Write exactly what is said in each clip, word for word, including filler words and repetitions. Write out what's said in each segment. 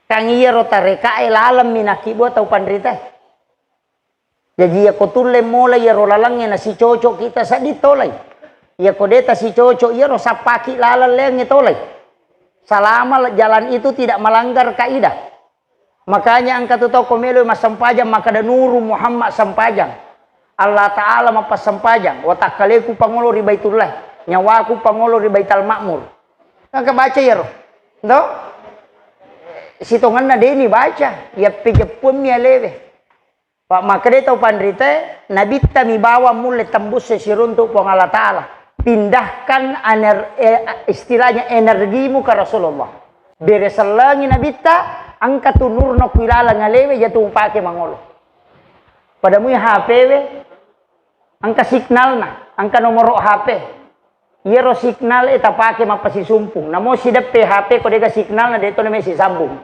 Kan iyaro tarekae lalemmi nakkibua tau panritae. Jaji iyako tulle mola iyaro lalengnge nasicocok kita sedding tolai. Iyako de tasicocok iyaro sappaki laleng leangnge tolai. Selama jalan itu tidak melanggar kaidah. Makanya engka tu tau ko melo massempajang makkeda Nuru Muhammad sempajang. Allah Ta'ala mappassempajang, watakkaleku pangolo ri Baitullah, nyawaku pangolo ri Baital Ma'mur. Engka baca iyaro. Ndo? Sitongenna deni baca, yappi jeppuammi alewe. Pak makkeda tau panrite, nabitta mi bawang mulle tembus siruntuk Puang Allah Ta'ala. Pindahkan ener-, eh, istilahnya energimu ke Rasulullah. Bere sellengi nabitta, engka tu nurna ku ilaleng alewe jatu mupake mangolo. Pada mui H P we, engka signalna, engka nomoro H P. Iyaro signal e tapake mappasisumpung. Namo sideppe H P ko dega signalna, de to name sisambung.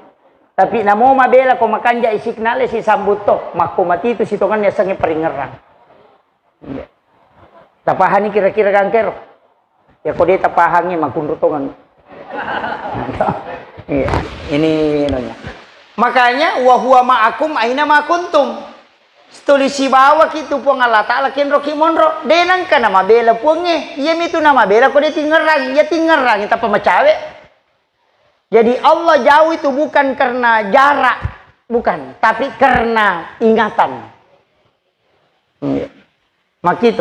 Tapi namo mabela ko makanja i signal e sisambung to, makko mati tu sitongenna yasengnge paringerrang. Iya. Tapahani kira-kira gangkero? Ya ko de tapahangi makunru tongang. Iya. Ini nonya. Makanya wa huwa ma'akum aina ma kuntum. Tuli sibawaki tu Puang Allah Ta'ala kenroki monro. De nengka namabela Puangnge. Iyami tu namabela ko de tingerang. Ya tingerang tappa macawe. Jadi Allah jauh itu bukan karena jarak, bukan, tapi karena ingatan. Iya. Makitu.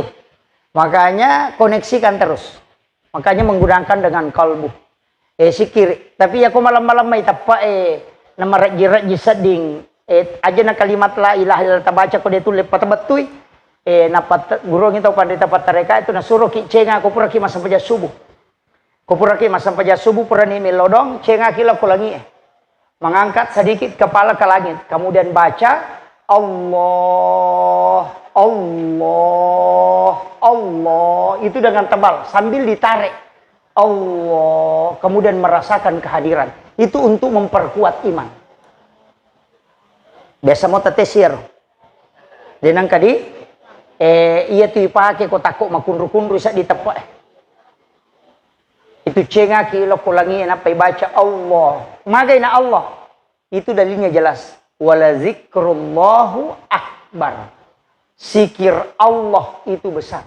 Makanya koneksikan terus. Makanya menggunakan dengan kalbu. Eh, sikiri. Tapi ya ko malam-malam mai teppa, eh, namarejji-rejji sedding. Eh, aja na kalimat la ilaha illallah tabaca ko de tulle patebettui. Eh, napat gurongi tau pandita pattareka itu nasuroki cenga ko puraki massempajang subuh. Ko puraki massempajang subuh purani melodong, cengaki lao ko langi e. Mengangkat sedikit kepala ke langit, kemudian baca, "Allah, Allah, Allah." Itu dengan tebal, sambil ditarik. Allah, kemudian merasakan kehadiran. Itu untuk memperkuat iman. Biasa mo tetesir. De nengka di, eh, iya tu ipake ko takko makunru-kunru seddi teppe. Itu cengaki lao ko langi e, nappa ibaca Allah. Magai na Allah? Itu dalilnya jelas. Wala zikrullahu akbar. Zikir Allah itu besar.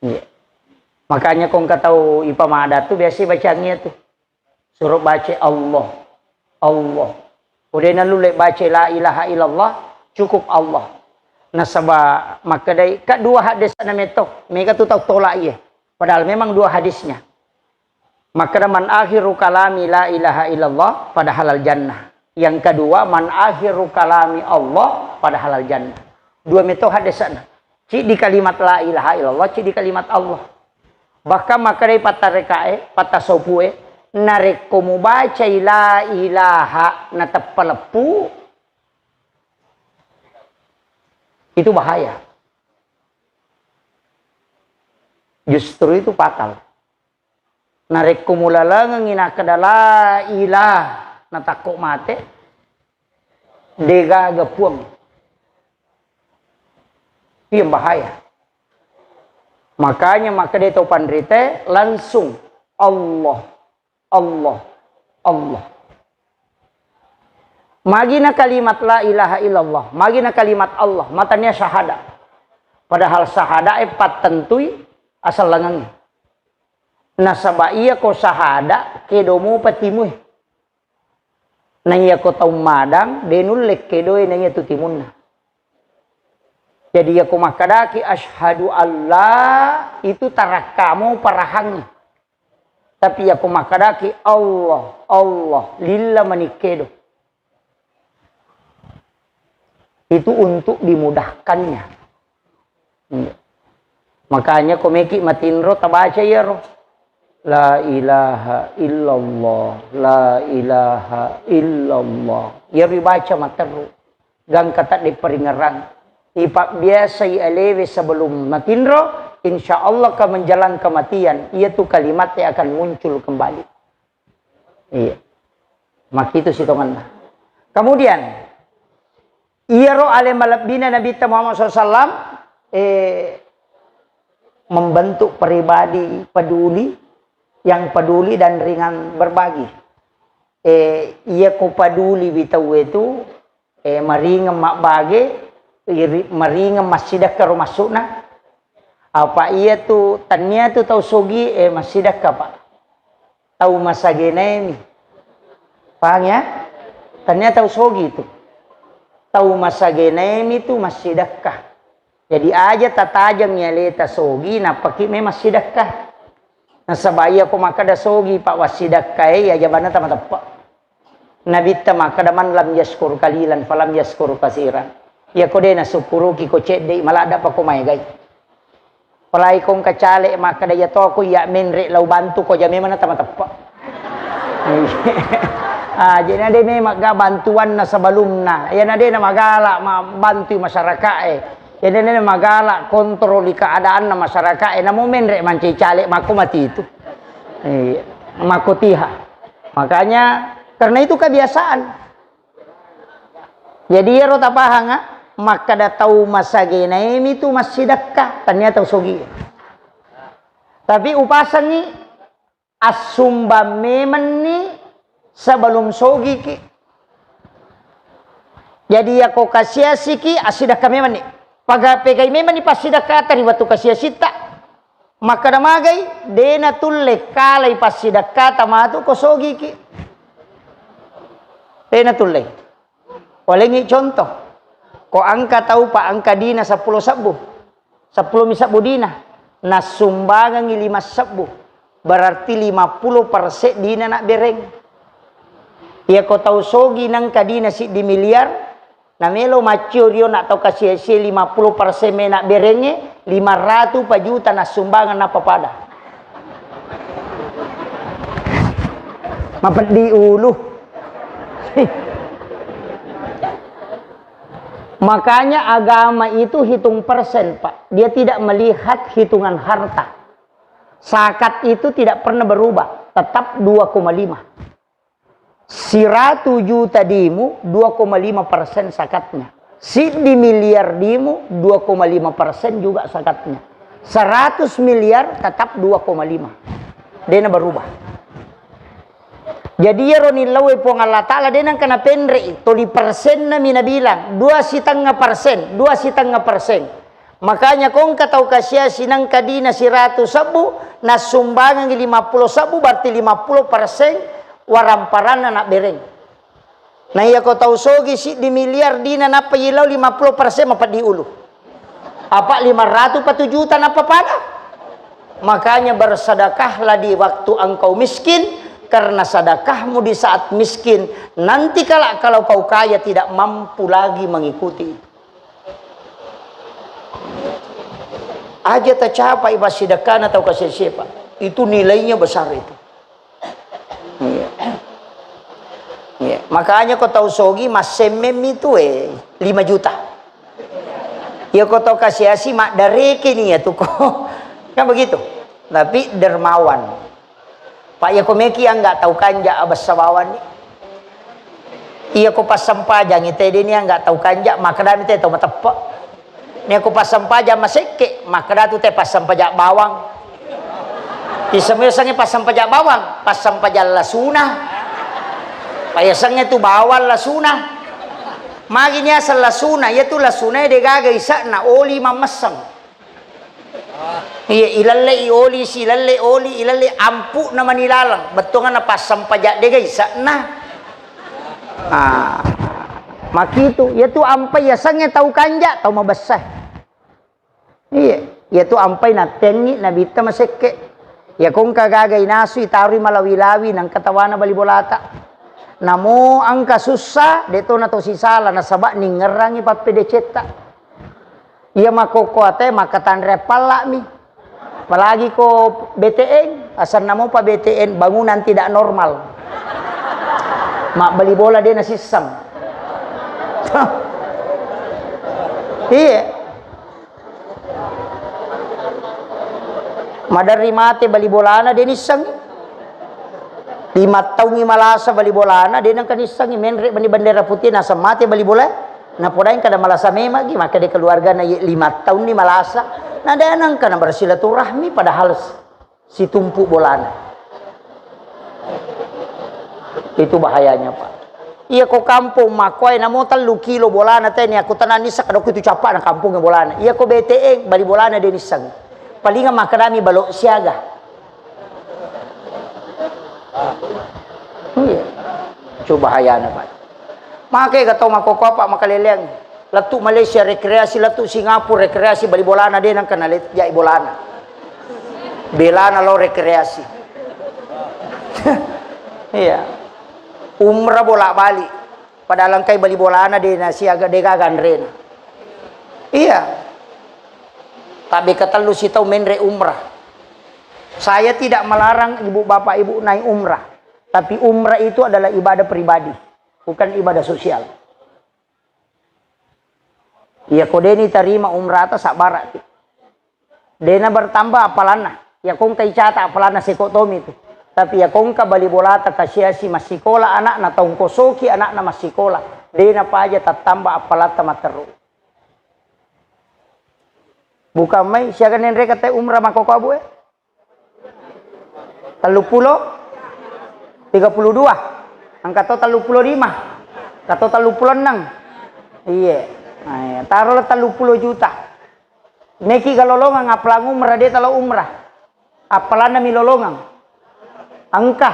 Iya. Makanya ko engka tau ipamada tu biasa bacangi tu. Suro baca Allah. Allah. Ko de nalulle baca la ilaha illallah, cukup Allah. Nasaba makkedai, ka dua hadisna metto, mega tu tau tola iye. Padahal memang dua hadisnya. Makkeda, "Man akhiru kalami la ilaha illallah, pada halal jannah." Yang kedua, "Man akhiru kalami Allah, pada halal jannah." Dua metto hadisna. Ciddi kalimat la ilaha illallah, ciddi kalimat Allah. Bahkan makkedai pattarekae, pattasoppue, narekko mubacai la ilaha nateppa leppu, itu bahaya. Justru itu fatal. Narekko mulalengengngi nakkeda la ilaha, natakko mate, degaga puang. Iya bahaya. Makanya makkeda tau panrite langsung Allah, Allah, Allah. Magina kalimat la ilaha illallah, magina kalimat Allah, matania syahada. Padahal syahada e pattentui asallangengnge. Nasaba iya ko syahada kedo mupa timue. Na iya ko tau madang de nulle kedoe na iya tu timunna. Jadi iya ko makkadaki asyhadu alla, itu tarakkamu parahangngi. Tapi iya ko makkadaki Allah, Allah, lilla mani kedo. Itu untuk dimudahkannya. Iya. Makanya ko meki matinro tabaca iyaro. La ilaha illallah, la ilaha illallah. Iyaro ibaca materru. Gangka tadde paringerang. Ipabbiasai alewe sebelum matinro, insya Allah ke menjelang kematian, iya tu kalimatnya akan muncul kembali. Iya. Makitu sitongenna. Kemudian, iyaro ale malebbina Nabitta Muhammad sallallahu alaihi wasallam, eh, membentuk pribadi peduli, yang peduli dan ringan berbagi. Eh, iya ko paduli wi tauwe tu, eh, maringeng mabbage, iri-, maringeng massidekka ro massuna. Apa iya tu, tania tu tau sogi, eh, massidekka, Pak. Tau masagenaemi. Paham ya? Tania tau sogi tu. Tau masagenaemi tu massidekka. Jadi aja tatajeng aleta sogi, nappaki memang sidekka. Nasaba iya ko makkeda sogi, Pak, wassidekka e, iya jabanna tamateppe. Nabitta makkeda, "Man lam yaskur kalilan, falam yaskur kasiran." Iya ko de nasukkuruki ko cedde, maladda pa ko maegai. Apalagi ko engka caleg makkeda, "Iya to ko iya menre lao bantu ko," aja memang na tamateppe. Ah, jadi na de memang ga bantuanna sebelumna. Iya na de na magala ma-, bantu masyarakat e. Jadi na de na magala kontroli keadaanna masyarakat e. Namo menre mancaji caleg mako mati itu. Iya, mako tiha. Makanya karena itu kebiasaan. Jadi iyaro tapahanga, makkeda tau masagenaemi tu massidekka, tania tau sogi. Tapi upasengi assumbang memenni sebelum sogiki. Jadi yako kasiasiki, assidekka memenni. Paga-, pegai memenni passidekkata ri wettu kasiasitta. Makkeda magai, de natulle kalai passidekkata matu ko sogiki. De natulle. Walengngi contoh. Ko engka tau pa engka dina seppulo sebbu. Seppulo mi sebbu dina. Nassumbangengngi lima sebbu. Berarti lima puluh persen dina nabbereng. Iya ko tau sogi nengka dina siddi miliar, namelo maccio rio na tau kasiasie lima puluh persen me nabberengnge, lima ratu pa juta nassumbangeng nappa pada. Mapeddi ulu. Makanya agama itu hitung persen, Pak. Dia tidak melihat hitungan harta. Zakat itu tidak pernah berubah, tetap dua koma lima. Siratu juta dimu, dua koma lima persen zakatnya. Siddi miliar dimu, dua koma lima persen juga zakatnya. Seratus miliar tetap dua koma lima. Dena berubah. Jadi iyaro nillau e Puang Allah Ta'ala de nengka napenre'i, toli persenna mi nabilang, dua sitengnga persen, dua sitengnga persen. Makanya ko engka tau kasiasi nengka dina siratu sebbu, nassumbangengngi lima puluh sebbu, berarti lima puluh persen waramparanna nabbereng. Na iya ko tau sogi siddi miliar dina nappa yilau lima puluh persen mapeddi ulu. Apa lima ratu pa tu juta nappa pada? Makanya bersedekahlah di waktu engkau miskin, karena sedekahmu di saat miskin, nanti kala kalau kau kaya tidak mampu lagi mengikuti. Aja tacapai passidekkana tau kasiasie, Pak. Itu nilainya besar itu. Iya. Iya. Makanya ko tau sogi massemmemmi tu, eh, lima juta. Iya ko tau kasiasi maddareke ni ya tu ko. Kan begitu. Tapi dermawan. Pak, iya ko meki angga tau kanja abessa bawang ni. Iya ko passempajang ite de ni angga tau kanja, makkedami te tau mateppe. Ni ko passempajang masekke, makkeda tu te passempajang bawang. Isemesangnge passempajang bawang, passempajang lasuna. Payasengnge tu bawang lasuna. Magi ni aseng lasuna, iya tu lasuna de gaga isa'na oli mammesseng. Iya, ilallei oli, si ilallei oli, ilallei ampu'na mani laleng. Bettuanna passempajang de ga isa'na. Ah, makitu, iya tu ampai yasengnge tau kanja, tau mabessa. Iya, iya tu ampai nattengngi nabitta masekke. Iya ko engka gaga inasu itarui malawi-lawi nengka tawana bali bolata. Namo engka sussa, de to na to sisala nasaba ningngerangngi pappedecetta. Iya makkokkoe ate makkatanre palla'mi. Apalagi ko B T N, asenna mopa B T N, bangunan tidak normal. Mabbali bola de nasisseng. Iya. Maderri mate bali bolana de nisseng. Lima taungngi malasa bali bolana, de nengka nissengngi menre mani bendera putih naseng mate bali bola. Napoda engka da malasa memang gi, maka de keluargana ye lima taunni malasa. Na de nengka na bersilaturahmi padahal s-, situmpu bolana. Itu bahayanya, Pak. Iya ko kampung makkoe namo tellu kilo bolana teni, aku tenang nisseng kadokku itu cappa na kampung bolana. Iya ko B T N bali bolana de nisseng. Palingan makkedami balok siaga. Iya. Itu bahayana, Pak. Make ga tau makkokkoe, Pak, makaleleang. Lettu Malaysia rekreasi, lettu Singapura rekreasi, bali bolana de nengka nalet jai bolana. Belana lo rekreasi. Iya. Umrah bolak-balik. Padahal engkai bali bolana de nasiaga de gaga anrena. Iya. Tabbe katellu sitau menre umrah. Saya tidak melarang ibu bapak ibu naik umrah. Tapi umrah itu adalah ibadah pribadi, bukan ibadah sosial. Iya ko deni tarima umrata sabbaraki. Dena bertambah appalanna. Iya ko engka icata appalanna seko tomi tu. Tapi iya ko engka bali bolata kasiasi massikola anakna, taung kosoki anakna massikola. Dena paja tattamba appalatta matteru. Bukan mai siaga nenre kata umrah makkokkoe, Bu, eh? Telluppulo? Tiga puluh dua? Engka to telluppulo lima? Engka to telluppulo enneng? Iye. Nah, iya. Taro lo telluppulo juta. Meki ga lolongang appalang umrah, de talo umrah. Appalanna mi lolongang. Engka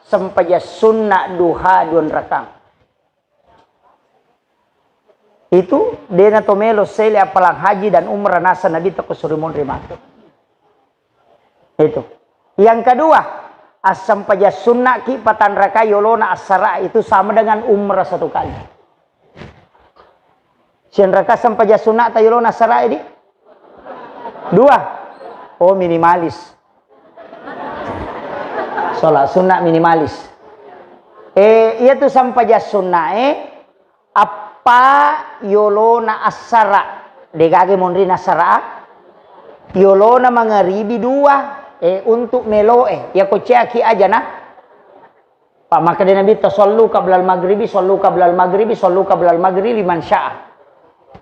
sempajang sunna duha duanrakang. Itu dena to melo sele appalang haji dan umrah nasa Nabi teko suri monri mate. Itu. Yang kedua, assampajang sunnaki patanrakai yolona assara itu sama dengan umrah satu kali. Sianraka sampajang sunnata yolona assara di? Dua. Oh, minimalis. Sholat sunnah minimalis. Eh, iya tu sampajang sunnah, eh, appa yolona assara. Degage monri nassara. Yolona mangaribi dua, eh, untuk meloe. Iya ko ceaki aja na. Pak, makkeda Nabi, "Tasallu qablal maghribi, sallu qablal maghribi, sallu qablal maghribi liman syaa."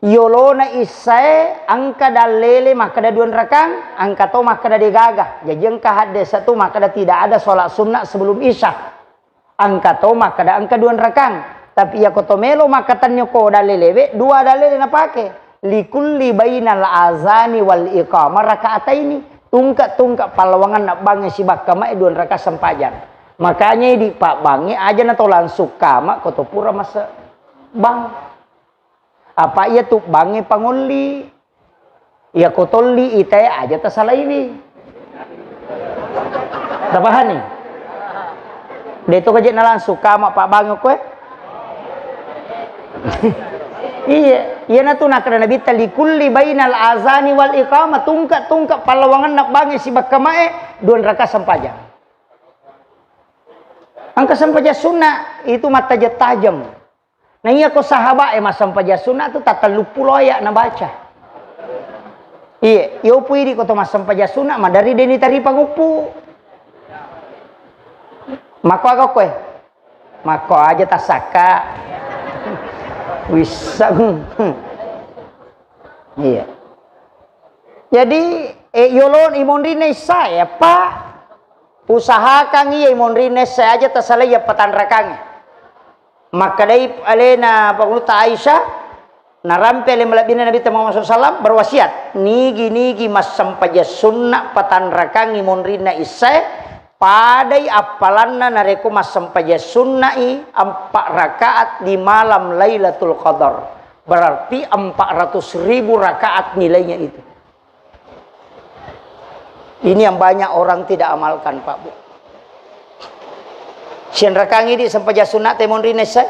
Yolona issae engka dallele makkeda duanrakang, engka to makkeda degaga. Jaji engka haddesa tu makkeda tidak ada sholat sunnah sebelum isya. Engka to makkeda engka duanrakang. Tapi iya ko to melo makkatenni ko dallelewe, dua dallele napake. Likulli bainal azani wal iqamah rakaataini. Tungke-tungke pallawangenna bangnge sibakka mae duanraka sempajang. Makanya idi pabbangnge aja na to langsung kama ko to pura mase bang. Apa iya tu bangnge pangolli. Iya ko tolli itae aja tasalaiwi. Tapahani? De to kaje na langsung kama pabbangnge koe. Iya, iya na tu nakkeda Nabi ta likulli bainal azani wal iqamah, tungke-tungke pallawangenna bangnge sibakka mae duanraka sempajang. Engka sempajang sunnah itu mattajeng-tajeng. Nah, iya ko sahabat e massempajang sunnah tu tatelluppulo ayat nabaca. Iya, yopu idi ko to massempajang sunnah madari deni tari panguppu. Mako aga koe? Mako aja tasakka. Wisseng. Iya. Jadi, eh, yolo imonrinna issae, Pak. Usahakan iya imonrinna issae aja tasalai iya patanrakangnge. Makkedai alena Pangulutta Aisyah, narampe ale malebbina Nabi Muhammad sallallahu alaihi wasallam berwasiat, nigi-nigi massempajang sunna patanrakangngi monrinna issae, padai appalanna narekko massempajang sunna'i empat rakaat di malam Lailatul Qadar. Berarti empat ratus ribu rakaat nilainya itu. Ini yang banyak orang tidak amalkan, Pak Bu. Sianrakangngi di sempajang sunna te monri nessa?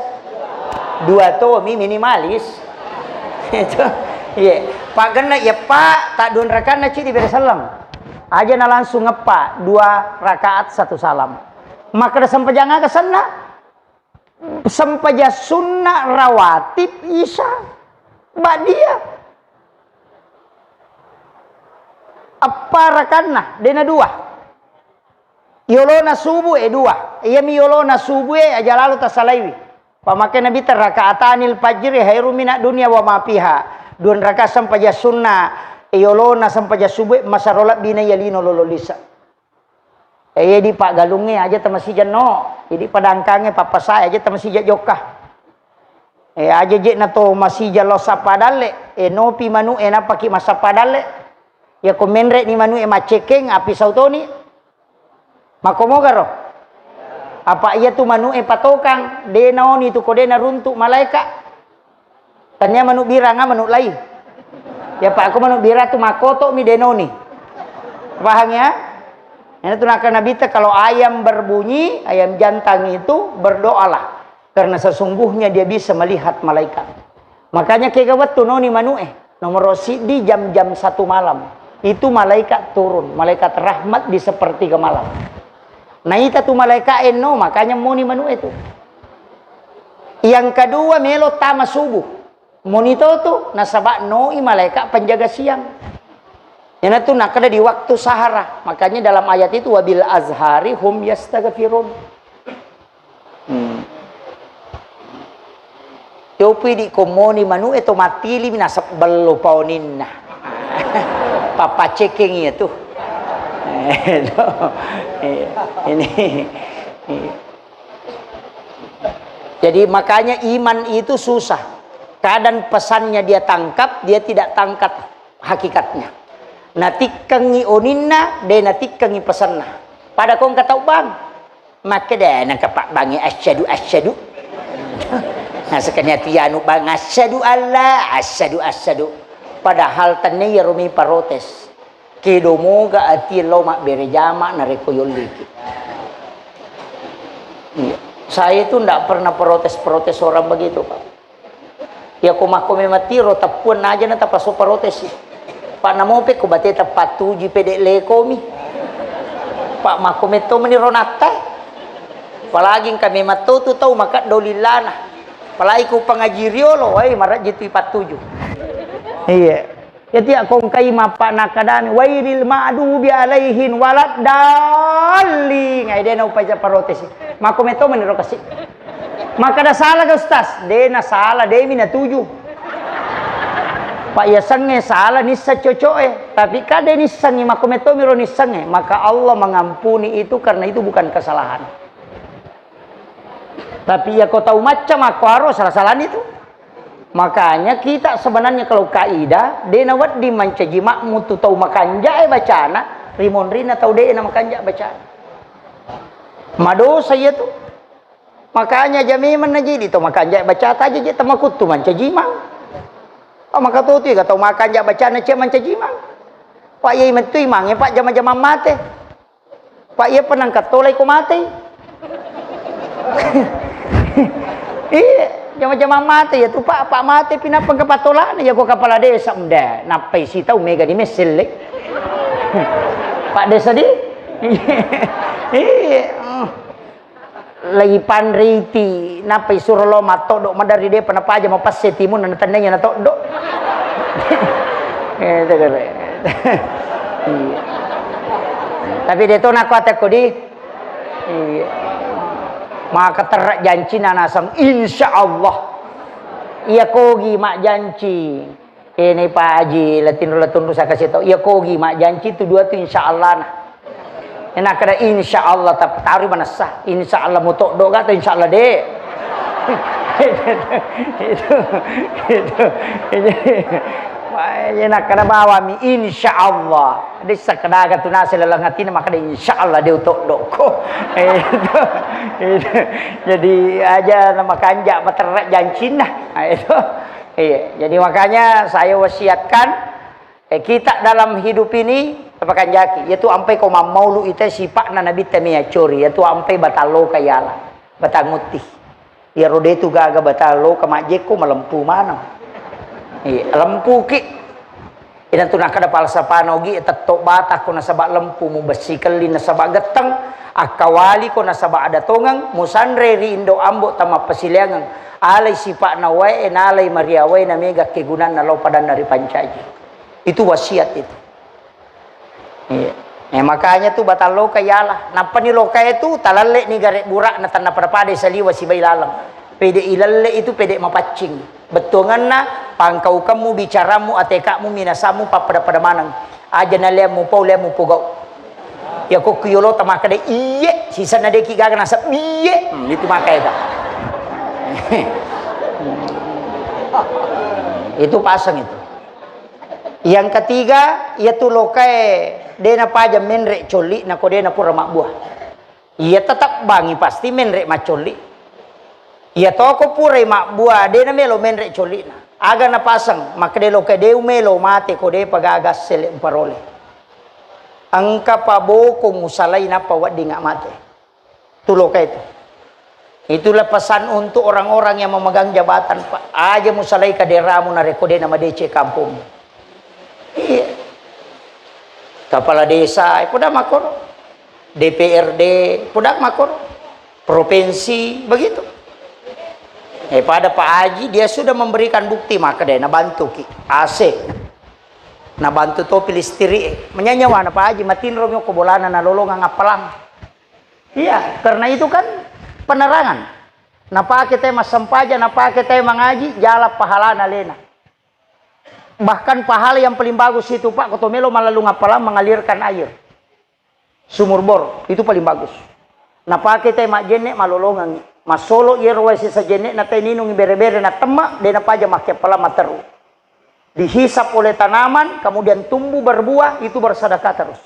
Dua tomi minimalis. Itu. Iya. Pak genna ya Pak, tak dua rakanna ci di bere salam. Aja na langsung ngepa dua rakaat satu salam. Maka ada sempajang aga senna? Sempajang sunna rawatib isya ba'diyah. Eppa rakanna, dena dua. Yolona subuh e dua. Iyami yolona subuh e aja lalo tasalaiwi. Pamake Nabi ta rakaatanil fajri khairu minad dunya wa ma fiha. Dua rakaat sempajang sunna, yolona sempajang subuh e masaro lebbina iya lino lolo lisa. Eh, iya di paggalungnge aja temasijanno. Jadi padangkangnge pappasae aja temasija jokka. Eh, aja je na to masija lao sappa dalle. Eh, nopi manu e napaki massappa dalle. Ya ko menre ni manu e maccekeng, api sautoni. Makkomogaro? Apa iya tu manu e patokang, de naoni tu ko de naruntu malaeka. Tania manu biranga manu lai. Ya, Pak, aku manu bira tu makoto mi denoni. Paham ya? Ini tu nakana Nabi ta, kalau ayam berbunyi, ayam jantan itu berdoalah. Karena sesungguhnya dia bisa melihat malaikat. Makanya kega wettu noni manu e. Nomor sidi jam-jam satu malam. Itu malaikat turun, malaikat rahmat di sepertiga malam. Naita tu malaikat enno, makanya moni manu e tu. Yang kedua melo tama subuh. Monito tu, nasaba noi malaika penjaga siang. Iyanatu nakkeda di waktu sahara. Makanya dalam ayat itu, "Wabil azhari hum yastaghfirun." Hmm. Yopi di komoni manu e to matili mi nasab bello paoninna. Papacekeng iya tu. Eh, no. Iya. Ini. Iya. Jadi makanya iman itu susah. Kadang pesannya dia tangkap, dia tidak tangkap hakikatnya. Natikkengi oninna, de natikkengi pesanna. Pada kong kata bang, makkeda nangka pak bangi asyadu asyadu. Nah sekenya tianu bang asyadu Allah, asyadu asyadu. Padahal tenne ya rumi parotes. Kedo moga atie lao mabbere jama narekko yolliki. Iya. Saya itu ndak pernah protes-protes orang begitu, Pak. Ya ko makko memang tiro teppuan aja na tapaso protes. Pak namope ko bate tepat tuji pede lekomi. Pak makko metto meni ronatta. Apalagi engka memang to tu tau makaddo lillana. Apalagi ko pengaji riolo, wai marajji tu ipattuju. Iya. Yati akkongkai mappa nakkadami, "Wairil ma'dubi alaihin waladdallin." Ai dena upaja parotesi. Makko metto meniro kasi. Makkada salah ga Ustaz? Dena salah, demi natuju. Pak yasengnge salah nissa cocoe. Tapi kade nissengngi makko metto miro nissengnge. Maka Allah mengampuni itu karena itu bukan kesalahan. Tapi iya ko tau macca makko aro salah-salani tu. Makanya kita sebenarnya kalau kaidah, de nawedding mancaji makmu tu tau makanjae bacana, rimonrinna tau de na makanja bacana. Madosa iya tu. Makanya aja memang najidi tau makanjae bacata aja je tamakuttu mancaji imang. Oh, maka tu tu tau makanja bacana cia mancaji imang. Pak iya mettu imangnge, Pak, jama-jamang mate. Pak, iya penangkat tolai ko matei. Iya, jama-jamang mate ya tu, Pak, Pak mate pinapang ke patolana ya ko kepala desa mda. Nappai sitau mega di meselle. Pak desa di. Iya. Lagi panriti, nappai suro lo matoddo madari depa napaja mapasse timun na tennanya natoddo. Eh, tegere. Iya. Tapi de to nako atekko di. Iya. Maka terra jancina nasang, insya Allah. Iya kogi mak janci. Kene Pak Haji, la tinro la tunru saka seto. Iya kogi mak janci tu dua tu insya Allah na. Enak kada insya Allah tapi taru manessa. Insya Allah mutoddo ga tu insya Allah de. Itu, itu, itu. Enak kada bawami insya Allah. Dessa kada ga tu nasi laleng atina maka de insya Allah de utoddo ko. Itu, itu. Jadi aja nama kanja materra jancinna. Itu. Iya, jadi makanya saya wasiatkan, eh, kita dalam hidup ini, apa kanjaki, yaitu ampai ko mammaulu ita sipakna Nabi ta meyacori, yaitu ampai batalloka yala, batangutti. Iyaro de tu gaga batalloka majjekko malempu maneng. Iya, lempuki. Ina tu nakkeda falsafana ogi, tetto bata ko nasaba lempu, mubessi kelli nasaba getteng, akkawali ko nasaba ada tongeng, musanre ri indo ambo tamappasileangeng, alai sipakna wae, nalai maria wae, na mega kegunanna lao padanna ripancaji. Itu wasiat itu. Iya. Eh, makanya tu batalloka yala. Nappani lokae tu talalle ni gare burak na tanna pada-pada saliwa sibai laleng. Pede ilalle itu pede mapaccing. Bettuanganna, pangkaukemmu, bicaramu, atekakmu, minasamu, pappada-pada maneng. Aja na leammu pau, leammu pogau. Iya ko ku yolo ta makkeda iye, sisenna de' ki gaga nasab iye. Hmm, itu maka eda. Itu paseng itu. Yang ketiga, iya tu lokae de' napaja menre' colli'na ko de' napura mabbua. Iya tetap bangi pasti menre' maccolli'. Iya toko purai mabbua, de' namelo menre' colli'na. Aga napaseng, makkeda lokae de' umelo mate ko de'pa gaga assele' umparole. Engka pabokong usalai nappa weddingnga mate. Tu lokae tu. Itulah pesan untuk orang-orang yang memegang jabatan, Pak. Aja musalai kaderamu narekko de' namadeceng kampongmu. Iya. Kepala desa, eh, poda makkoro. D P R D, poda makkoro. Provinsi, begitu. Eh, pada Pak Haji, dia sudah memberikan bukti, makkeda nabantuki. A C. Nabantu topi listrik, eh. Menyanyawana Pak Haji, matinromi okko bolana nalolongang appalang. Iya, karena itu kan penerangan. Napake te massempajang, napake te mangaji, jala pahalana alena. Bahkan pahala yang paling bagus itu, Pak, ko to melo mallalung appalang mengalirkan air. Sumur bor, itu paling bagus. Napake te majjenne' malolongangngi. Massolo iyero wae sisa jenne'na te ninungi bere-bere na temma, de' napaja makke appalang matteru. Dihisap oleh tanaman, kemudian tumbuh berbuah, itu bersedekah terus.